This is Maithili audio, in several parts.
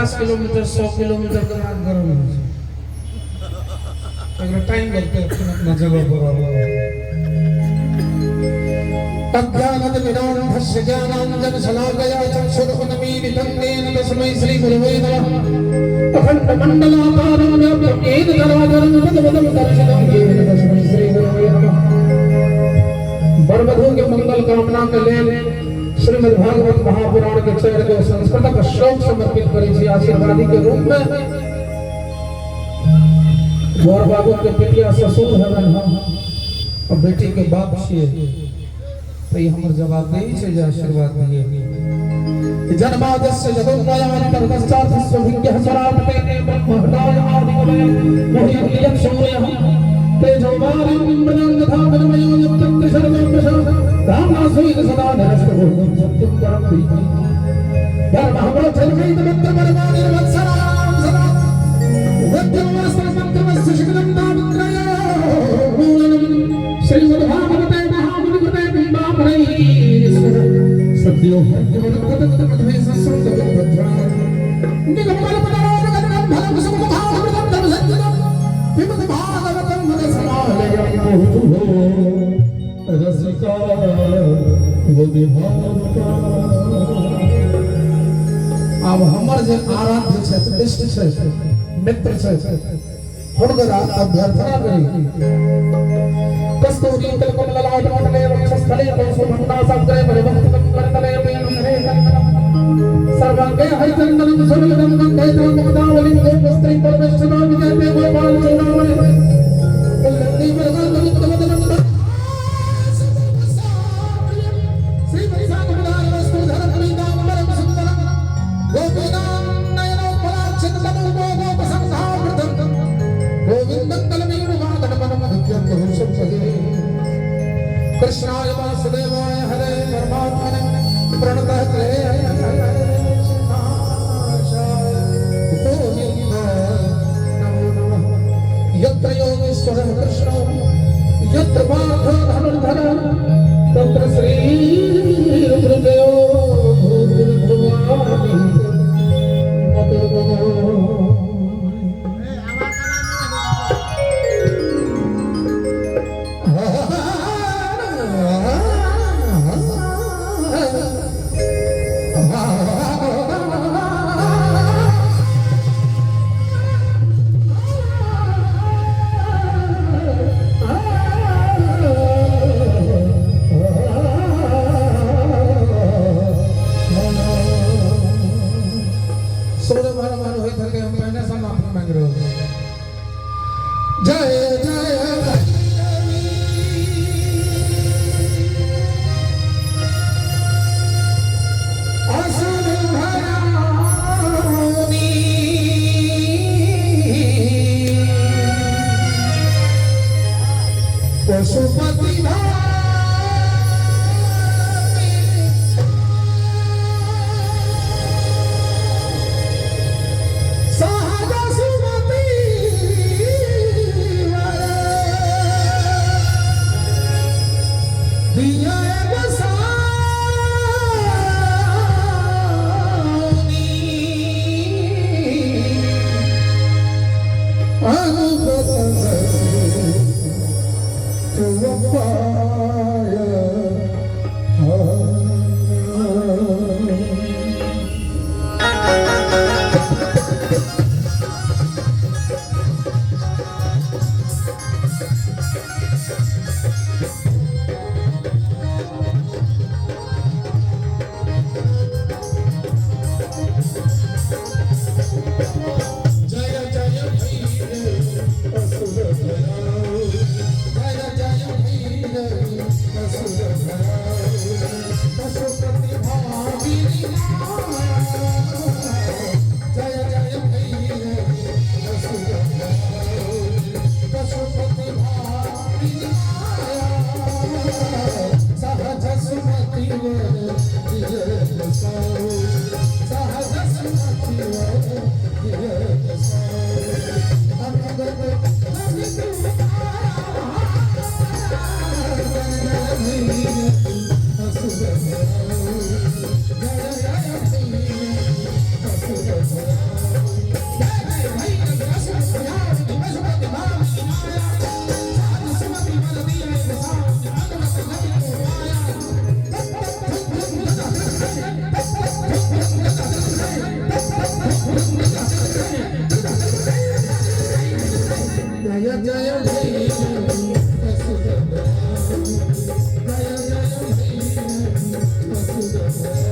50 किलोमीटर 100 किलोमीटर के बाद गरम होइ छै। एकरा टाइम लगतै अपना अपना जगह पर आबऽ। अज्ञानतिमिरान्धस्य ज्ञानाञ्जनशलाकया चक्षुरुन्मीलितं येन तस्मै श्रीगुरवे नमः। अखण्डमण्डलाकारं व्याप्तं येन चराचरं तद्वदं दर्शितं येन तस्मै श्रीगुरवे नमः। वर वधू के मंगल कामना के लेल श्रीमद् भागवत महापुराण के चारि गो संस्कृतक श्लोक समर्पित करै छी आशीर्वादी के रूप में। वर बाबू के पितिया ससुर हेबन हम और बेटी के बाप छियै, तऽ ई हमर जवाबदेही छै जे आशीर्वाद दिए। जन्मादस्य यतोऽन्वयान्तर्तश्चार्थस्वभिज्ञः स्वराट् तेने ब्रह्महृदाय आदिकवये मुह्यन्ति यत्सूरयः तेजो वारिं मृदं यथा विनिमयो यत्र त्रिसर्गं वृषा धाम्ना स्वेन सदा निरस्तभोगं सत्यं परं धीमहि। धर्मः प्रोज्झलमेतमत्र परमानिर्वत्सरां सदा वद्यमस्त्रमन्त्रमस्य शिखितं तापत्रयोन्मूलनं श्रीमद्भागवते महामुनिकृते बिम्बामणैः सद्यो हृद्यमनुकृतमध्वे संसृतविभद्रात् निगमकल्पतरोर्गतं फलं सुमुखामृतं धर्मसञ्चितं पिबत भागवतं मनसमालयं रसिका बुद्धिभावका। आब हमर जे आराध्य छथि, इष्ट छथि, मित्र छथि, हुनकर अभ्यर्थना करी। कस्तूरी तिलकम ललाट पटले वक्षस्थले कौसुभण्डासाग्रे परिभक्तकं करतले वेणुधरे कङ्कणं सर्वाङ्गे हरिचन्दनं सुरलितं गन्धे मुक्तावलिं गोपस्त्री परमेश्वरा विजयते गोपाल चूडामणि कुल्लन्दी मृगान्तमुक्तवदनं कृष्णाय वासुदेवाय हरे परमात्मने प्रणतः क्लेशनाशाय गोविन्दाय नमो नमः। यत्र योगेश्वरः कृष्णो यत्र पार्थो धनुर्धरः तत्र श्रीहृदयो भूतिर्भुवानि मतिर्मम। सोरे भर भर होइत हेतै, हम पहिने से माफी मांगि रहल छी। जय जय भैरवी असुर भयाउनी पशुपति सहज सुमति दिया गोसाउनी अनुपत उपाय। जय जय भैरव असुर भयाउनी, जय जय भैरव। जय जय भैरवी असुर भयाउनि। जय जय भैरवी असुर भयाउनि।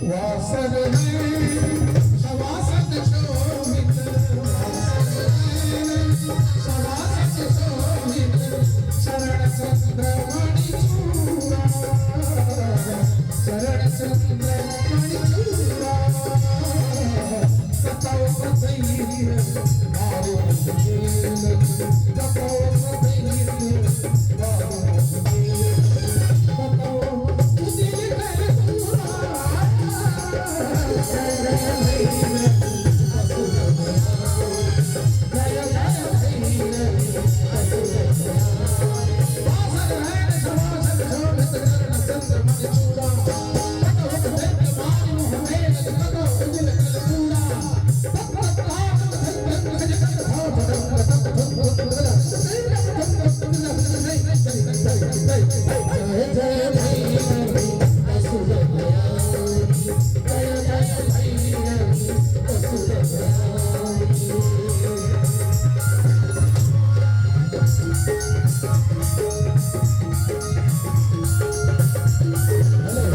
वासर सवासद शोभित, वासर सवासद शोभित, शरण चंद्रमणि चूड़ा, शरण चंद्रमणि चूड़ा। कतौ कथैर मारो मेल, कतौ कथैर मारो मेल, कतौ उदिल कर पूरा। जय जय भैरवी असुर भयाउनि। जय जय भैरवी असुर भयाउनि। वासर रैन सवासद शोभित, चरण चंद्रमणि चूड़ा। कतौ दैत्य मारि मुह मेल, कतौ उदिल कर पूरा। तत् तत् ताक धन धन जगत भाव रंग, तत् धन धन जय जय भैरवी असुर भयाउनि। जय जय भैरवी असुर भयाउनि। हेलो।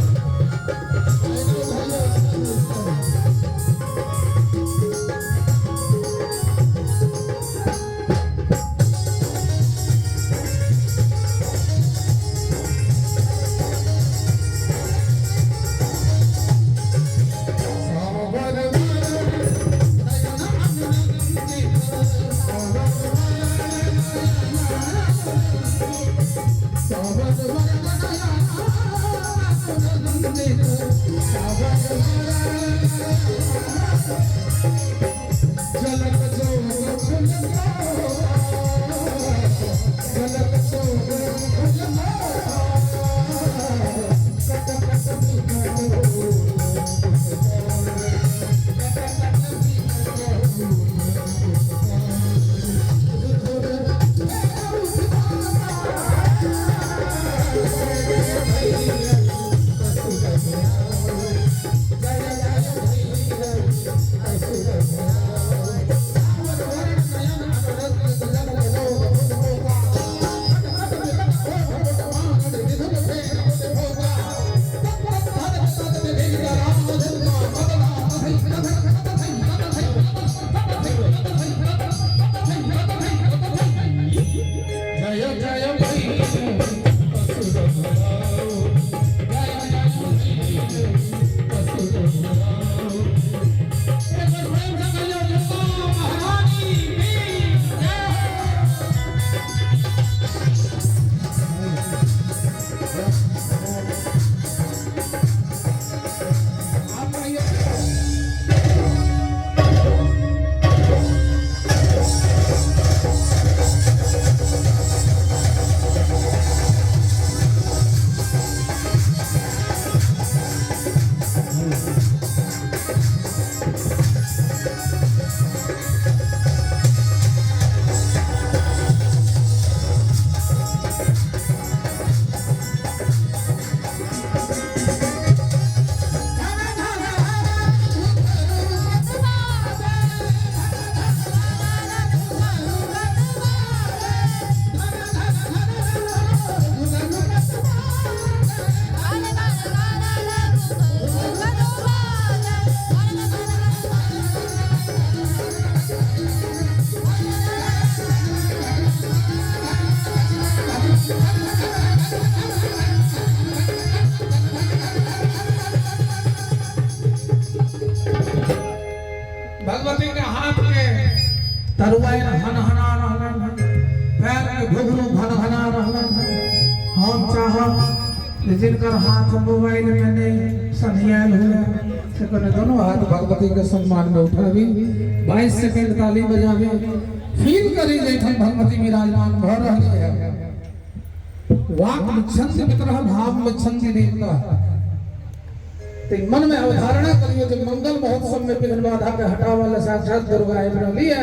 सावर जलक जोग झुलको, जलक जोग झुलको, कट कट बिकट कट कट जय जय भैरवी असुर भयाउनि। जय जय भैरवी असुर भयाउनि। जय जय भैरवी असुर भयाउनि। एक बार प्रेम से कहियो दुर्गा महारानी की जय। आप कहिए। भगवती के हाथ के तरुआइन हन हना रहलन हन, पैर के घुघरू घन घना रहलन हन। हम चाहब जे जिनकर हाथ मोबाइल में नहीं सन्हियाल हुए से कने दोनों हाथ भगवती के सम्मान में उठावी, 22 सेकंड ताली बजावी, फील करी जैठन भगवती विराजमान भ रहली है। वाक मिच्छन्ति पितरः भाव मिच्छन्ति देवता। तो मन में अवधारणा करियो जे मंगल महोत्सव में विघ्न बाधा के हटावे ला साक्षात दुर्गा आबि रहली है,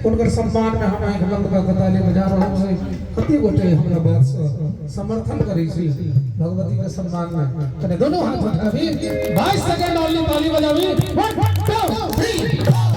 उनकर सम्मान में हम आंखि बंद कऽ के ताली बजा रहल छी। कते गोटे हमरा बात से समर्थन करै छी भगवती के सम्मान में? कने दोनों हाथ उठाबी, 22 सेकंड ओनली, ताली बजाबी। 1 2 3।